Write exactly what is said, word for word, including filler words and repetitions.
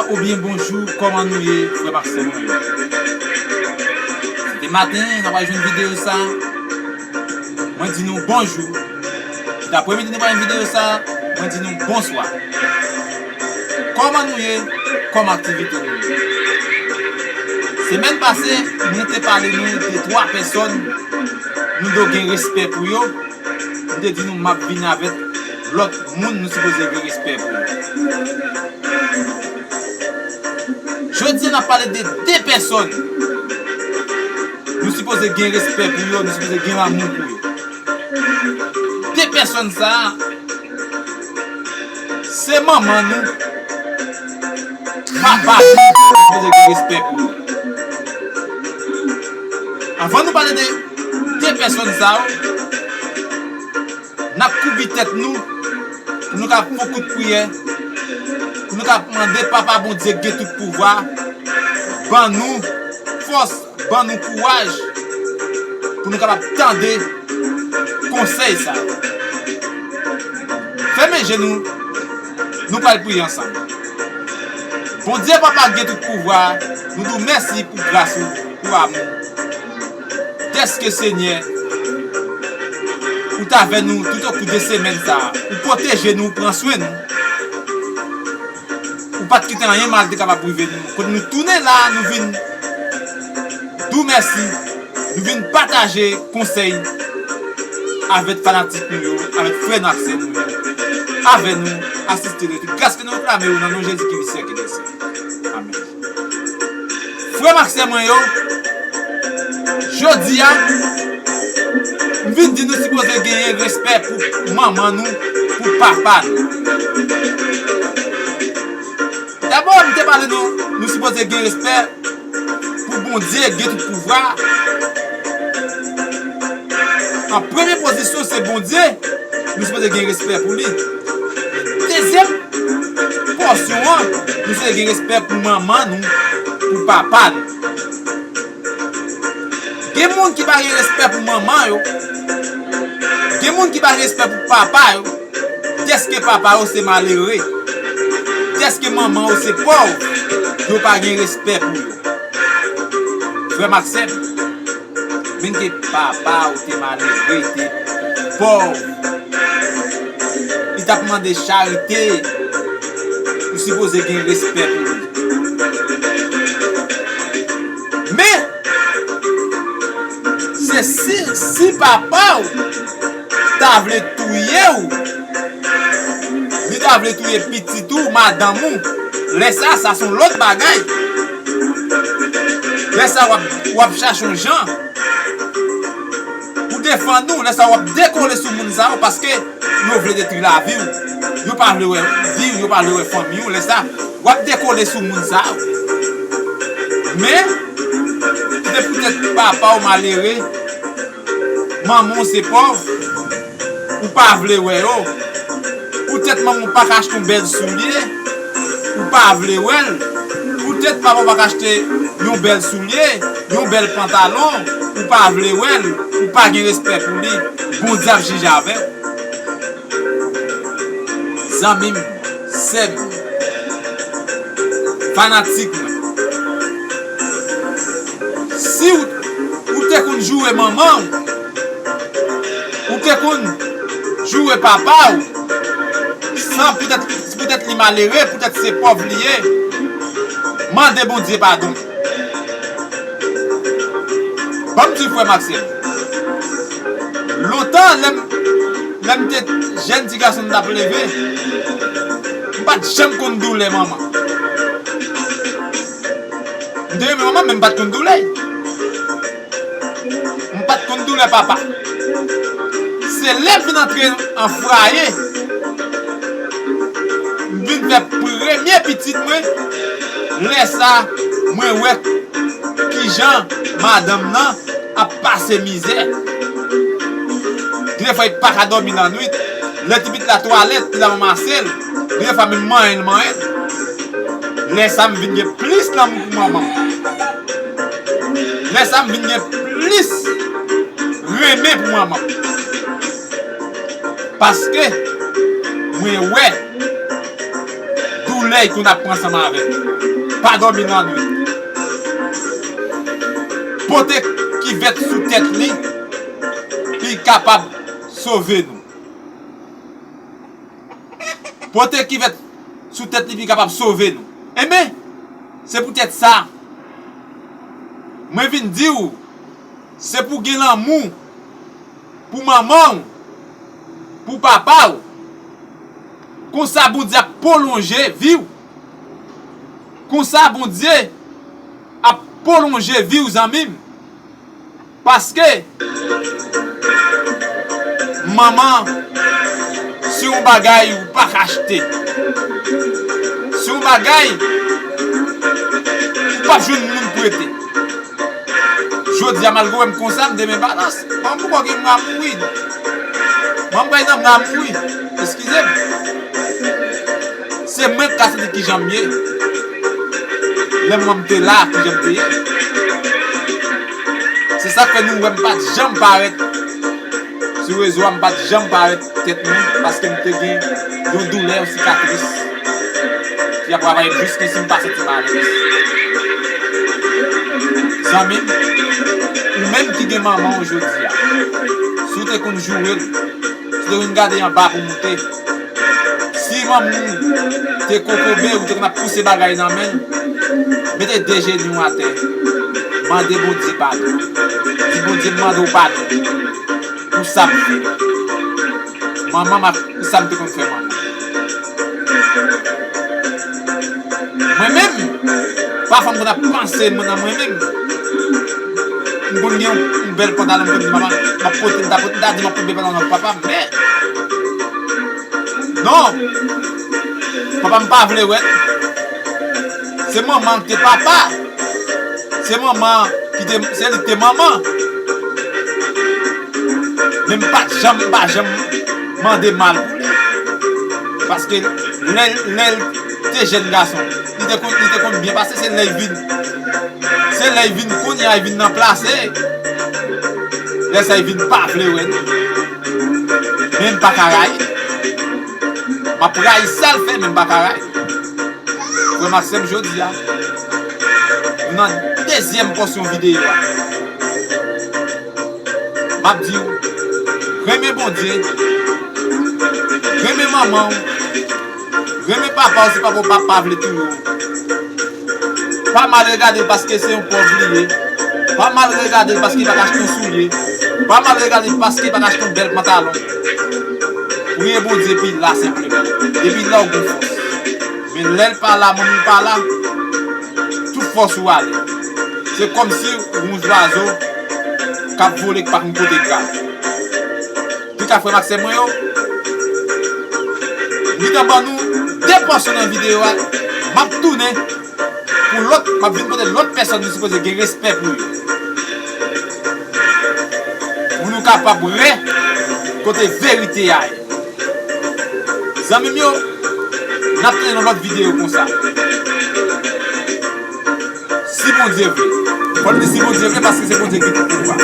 Oubyen bonjou, kòman nou ye, frè m ak sè mwen yo? Se te maten, n ap jwenn videyo sa. Mwen di nou bonjou. Se t apremidi nou pral jwenn videyo sa, mwen di nou bonswa. Kòman nou ye? Kòman aktivite nou ye? Semèn pase, mwen te pale nou de twa pèsòn nou dwe gen respè pou yo. M te di nou m ap vin avèk lòt moun nou sipoze gen respè pou yo. Jodi a, n ap pale de de pèsòn nou sipoze gen respè pou yo, nou sipoze gen lanmou pou yo. De pèsòn sa a, se manman nou, papa nou, nou sipoze gen respè pou yo. Anvan nou pale de de pèsòn sa yo, n ap koube tèt nou, pou nou ka fè yon kout priyè, pou nou ka mande Papa Bondye ki gen tout pouvwa, ban nou fòs, ban nou kouraj, pou nou kapab tande konsèy sa yo. Fèmen je nou, nou pral priye ansanm. Bondye Papa ki gen tout pouvwa, nou di w mèsi pou gras ou, pou amou. Dèske, Senyè, ou t avè nou toutokou de semèn sa a. Ou pwoteje nou, ou pran swen nou. Ou pa t kite anyen mal te kapab rive nou. Kote nou tounen la, nou vin di w mèsi. Nou vin pataje konsèy avèk fanatik nou yo, avèk frè nou ak sè nou yo. Avè nou, asiste nou. Tout gras ke nou reklame yo nan non Jezi ki viv syèk e dèsyèk. Amèn. Frè m ak sè mwen yo, jodi a, m vin di nou sipoze genyen respè pou manman nou, pou papa nou. Dabò, m te pale nou, nou sipoze gen respè pou Bondye gen tout pouvwa. An premye pozisyon, se Bondye, nou sipoze gen respè pou li. Dezyèm pòsyon an, nou sipoze gen respè pou manman nou, pou papa nou. Gen moun ki pa gen respè pou manman yo. Gen moun ki pa gen respè pou papa yo. Dèske papa yo se malere. Dèske manman yo se pòv. Yo pa gen respè pou yo. Frè m ak sè m, menm ke papa ou te malere, te pòv, li t ap mande charite, ou sipoze gen respè pou li. Men, se si, si papa w ta vle touye w, li ta vle touye pitit ou, madanm ou, lè sa, sa se yon lòt bagay. Lè sa, w ap, w ap chache yon jan pou defann ou. Lè sa, w ap dekole sou moun sa yo, paske yo vle detwi lavi w. Yo pa vle wè vi w, yo pa vle wè fanmi w. Lè sa, w ap dekole sou moun sa yo. Men, se poutèt papa w malere, manman w se pòv, ou pa vle wè yo. Poutèt manman w pa ka achte yon bèl soulye, ou pa vle wè l. Poutèt papa w pa ka achte yon bèl soulye, yon bèl pantalon, ou pa vle wè l, ou pa gen respè pou li. Bondye ap jije avè w. Zanmi m, sè m, fanatik mwen, si w, ou te konn joure manman w, ou te konn joure papa w, san poutèt, poutèt li malere, poutèt se pòv li ye, mande Bondye padon. Ban m di w, frè m ak sè m, lontan, lè m, lè m te jèn ti gason, m t ap leve, m pa t janm konn doulè manman. M te renmen manman, men m pa t konn doulè. M pa t konn doulè papa. Se lè m vin antre an fwaye, m vin fè premye pitit mwen, lè sa, mwen wè kijan madanm nan ap pase mizè. Gen de fwa, li pa ka dòmi lannwit. Lè ti pitit la twalèt, li la ranmase l. Gen de fwa, menm manyen l manyen l. Lè sa, m vin gen plis lanmou pou manman m. Lè sa, m vin gen plis renmen pou manman m. Paske mwen wè doulè l konn ap pran ansanm avè m. pa dòmi lannwit. Pote kivèt sou tèt li, li kapab sove nou. Pote kivèt sou tèt li, li kapab sove nou. Enben, se poutèt sa, mwen vin di w, se pou w gen lanmou pou manman w, pou papa w. Konsa, Bondye ap pwolonje vi w. Konsa, Bondye ap pwolonje vi w, zanmi m. Paske, manman, se yon bagay ou pa ka achte. Se yon bagay ou p ap jwenn moun prete. Jodi a, malgre w wè m konsa, m de men balans. Manman, poukò gen mwen ap mouri? Manman, bay nan mwen ap mouri. Eskize m. Se mwen k ka santi kijan m ye. Lè manman m te la, kijan m te ye. Se sa k fè nou wè m pa t janm parèt sou rezo a, m pa t janm parèt tèt mwen, paske m te gen yon doulè, yon sikatris ki ap travay m jiskensi m pa santi m alèz. Zanmi m, ou menm ki gen manman w jodi a, si w te konn joure l, si w te konn gade anba pou moute, si manman w te kokobe, ou te konn ap pouse bagay nan men l, mete de jenou w atè, mande Bondye padon. Di Bondye, m mande w padon pou sa m fè. Manman m ap, pou sa m te konn fè manman. Mwen menm, pafwa m konn ap panse nan mwen menm. M konn gen yon, yon bèl pantalon, m konn di manman, m ap pote, m ta pote, m ta di m ap pote bèl pantalon nan papa m, men non, papa m pa vle wè l. Se manman ki te papa. Se manman ki te, se li ki te manman. Men m pa t janm, m pa janm mande mal pou li. Paske lè, lè l te jèn gason, li te konn, li te konn byen pase, se lè l vin, se lè l vin kounye a, l vin nan plase. Lè sa, l vin pa vle wè nou. Men m pa ka rayi. M ap rayi sa l fè, men m pa ka rayi. Frè m ak sè m, jodi a, nou nan dezyèm pòsyon videyo a. M ap di w, renmen Bondye, renmen manman w, renmen papa w si papa w pa, pa vle touye w. Pa mal regade l paske se yon pòv li ye. Pa mal regade l paske li pa ka achte yon soulye. Pa mal regade l paske li pa ka achte yon bèl pantalon. Priye Bondye epi la senpleman. Epi la w gen fòs. Men lè l pa la, manmi pa la, tout fòs ou ale. Se kòmsi w yon zwazo k ap vole k pa konn kote l prale. Antouka, frè m ak sè mwen yo, m gentan ban nou de pòsyon nan videyo a. M ap tounen pou lòt, m ap vin pote lòt pèsòn nou sipoze gen respè pou yo. Pou nou kapab wè kote verite a ye. Zanmi m yo, n ap tounen nan lòt videyo konsa. Si Bondye vle. Fò n di si Bondye vle, paske se Bondye ki gen tout pouvwa.